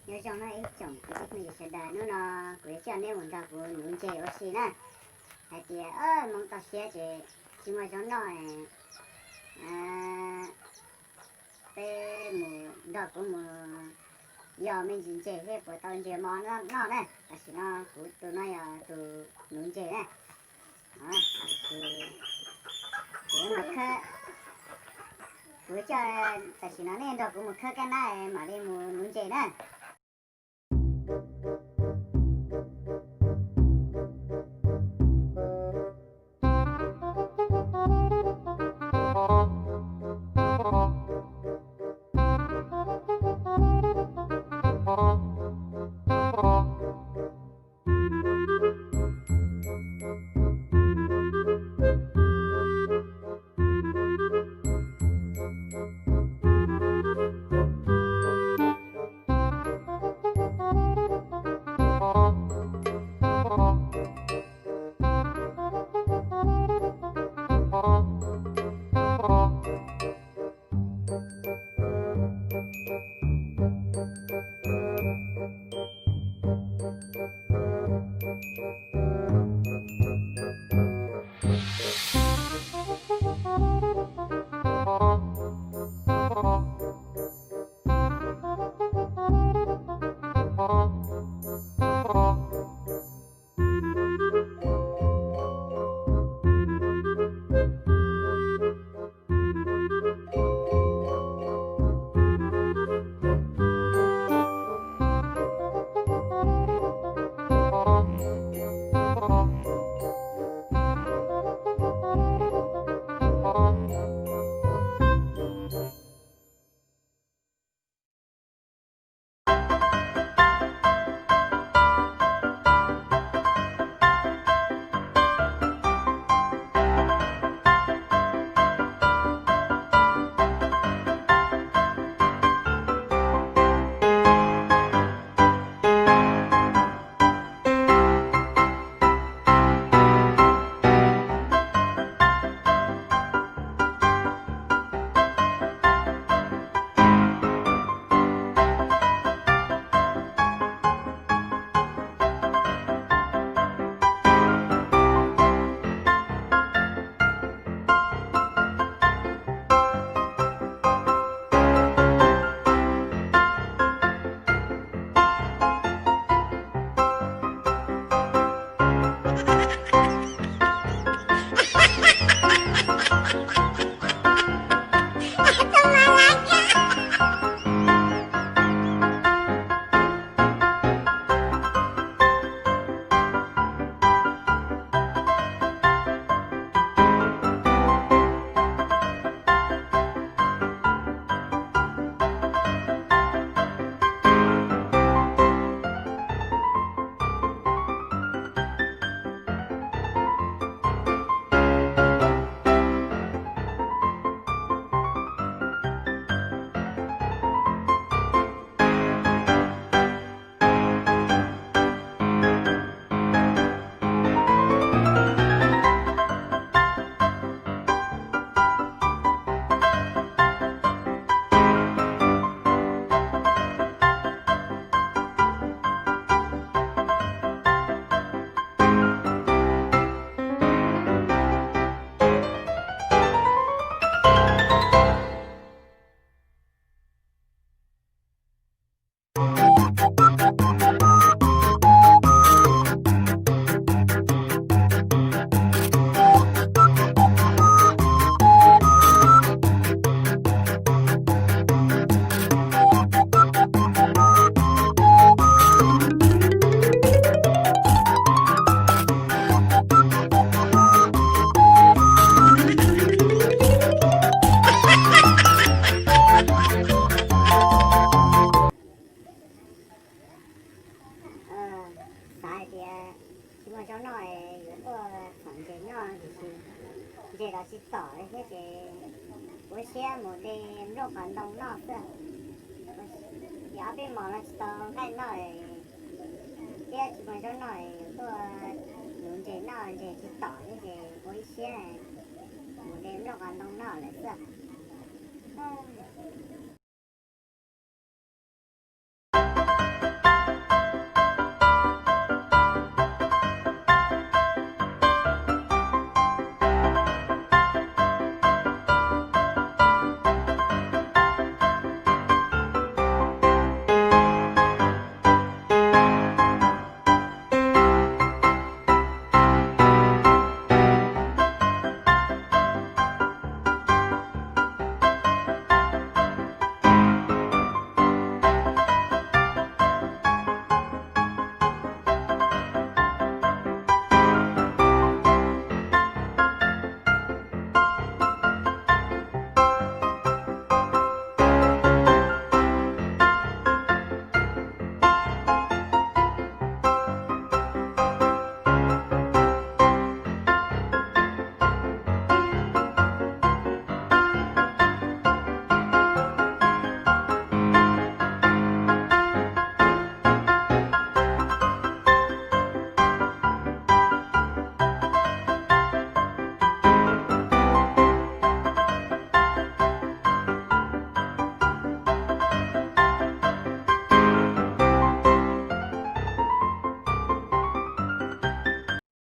Nyob zoo no ib tsoom kwv tij phooj ywg sawv daws, hnub no kuv yuav coj neb mus nrog kuv nuv ntses ua si na. Hais tias Hmoob toj siab ces tsis muaj zaub noj, peb mus nrog kuv mus yos me ntsis ntses seb puas tau ntses mos noj na. Tam sim no kuv tus no yog tus nuv ntses na. Kuv coj, tam sim no nej nrog kuv mus khawb kab nab mam li mus nuv ntses na. Xav hais tias tsis muaj zaub noj, yuav tuaj txhom ntses noj tiam sis ntses los tsis tom li thiab ces ua siab mus de nplooj qos ntoo noj xwb. Ces ob peb hmos no tsis tau nqaij noj thiab tsis muaj zaub noj, yuav tuaj nuv ntses noj, ntses tsis tom thiab ces ua ib siab mus de nplooj qos ntoo noj lawm xwb.